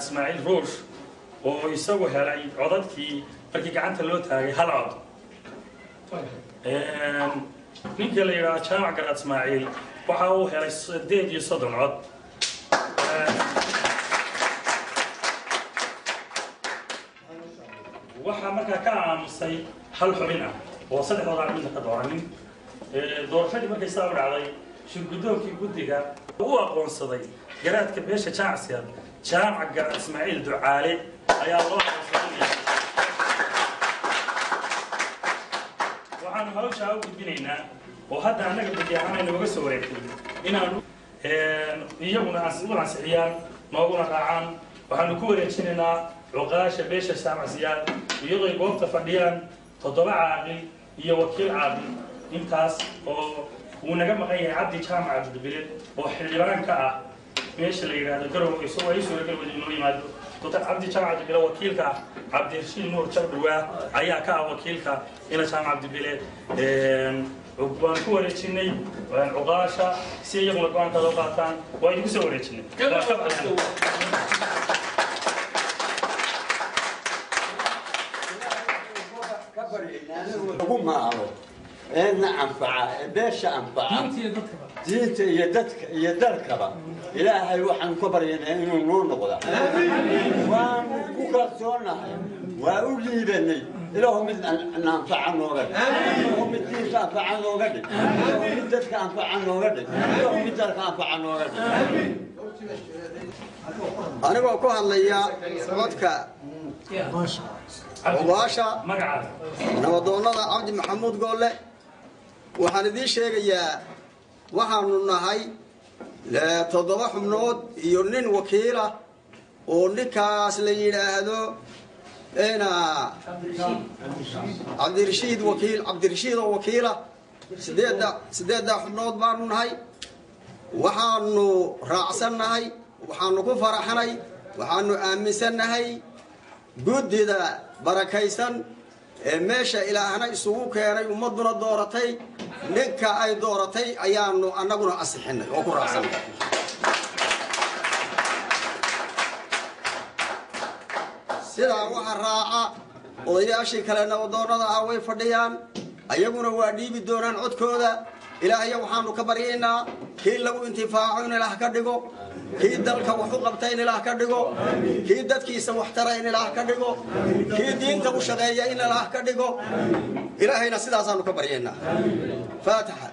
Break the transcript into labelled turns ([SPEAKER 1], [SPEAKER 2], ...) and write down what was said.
[SPEAKER 1] Ismaaciil Ruush oo isagu helay codadkii markii gacanta loo taagay hal cod. Ninka la yidhaahdo Jaamac Garaad Ismaaciil waxa uu helay 38 cod. Waxaa markaa ka aamusay hal xubin ah oo saddexdooda aan midna ka dooranin. Doorashadii markay saa u dhacday, shirguddoonkii guddiga u aqoonsaday garaadka beesha Jaamacsiyaad Jaamac Garaad Ismaaciil Ducaale ayaa loo aqoonsaday. Waxaanu hawshaa u gudbinaynaa oo hadda annaga guddi ahaan ay nooga soo wareegtay inaanu iyaguna u ansixiyaan nooguna raacaan. Waxaanu ku wareejinaynaa cuqaasha beesha Jaamacsiyaad iyadoo ay goobta fadhiyaan 7 caaqil iyo wakiil caaqil, intaas oo uu naga maqan yahay Cabdi Jaamac Cabdibile oo xildhibaan ka ah meesha la yidhaahdo Garowe, isagoo ay suuragal wadi inoo yimaado. Dr. Cabdi Jaamac Cabdibile wakiilka ah Cabdirashiid Nuur Jabdhuwaa ayaa ka ah wakiilka ina Jaamac Cabdibile. Waan ku wareejinay cuqaasha si iyaguna go-aankooda u qaataan. Waa idinku soo wareejinay.
[SPEAKER 2] Lagu maalo ee na anfaca ee beesha anfaca diinta iyo dadka iyo dalkaba, Ilaahay waxaan ka baryaynaa inuu noo noqda. Waanu ku kalsoonahay, waa u liibanay. Ilaahu mid na anfaca nooga dhig, Ilaahu mid diinta anfaca nooga dhig, Ilaahu mid dadka anfaca nooga dhig, Ilaahu mid dalka anfaca nooga dhig.
[SPEAKER 3] Anigoo ku hadlaya codka cuqaasha nabadoonnada Cabdi Maxamuud Goolle, waxaan idiin sheegayaa waxaanu nahay 7 xubnood iyo nin wakiila oo ninkaas la yidhaahdo ina Cabdirashiid, wakiil Cabdirashiid oo wakiila. 8-da xubnood baanu nahay. Waxaanu raacsannahay, waxaanu ku faraxnay, waxaanu aaminsannahay guddida barakaysan ee meesha Ilaahna isugu keenay, ummadduna dooratay. Ninka ay dooratay ayaanu annaguna asixinay oo ku raacsanay. Sidaa waxa raaca Odayaashii kale nabadoonnada ah way fadhiyaan, ayaguna waa dhiibi doonaan codkooda. Ilaahaya waxaanu ka baryaynaa kii lagu intifaaco in Ilaah ka dhigo, kii dalka wax u qabta in Ilaah ka dhigo, kii dadkiisa wax tara in Ilaah ka dhigo, kii diinta u shaqeeya in Ilaah ka dhigo. Ilaahayna sidaasaanu ka baryaynaa. Faatixa.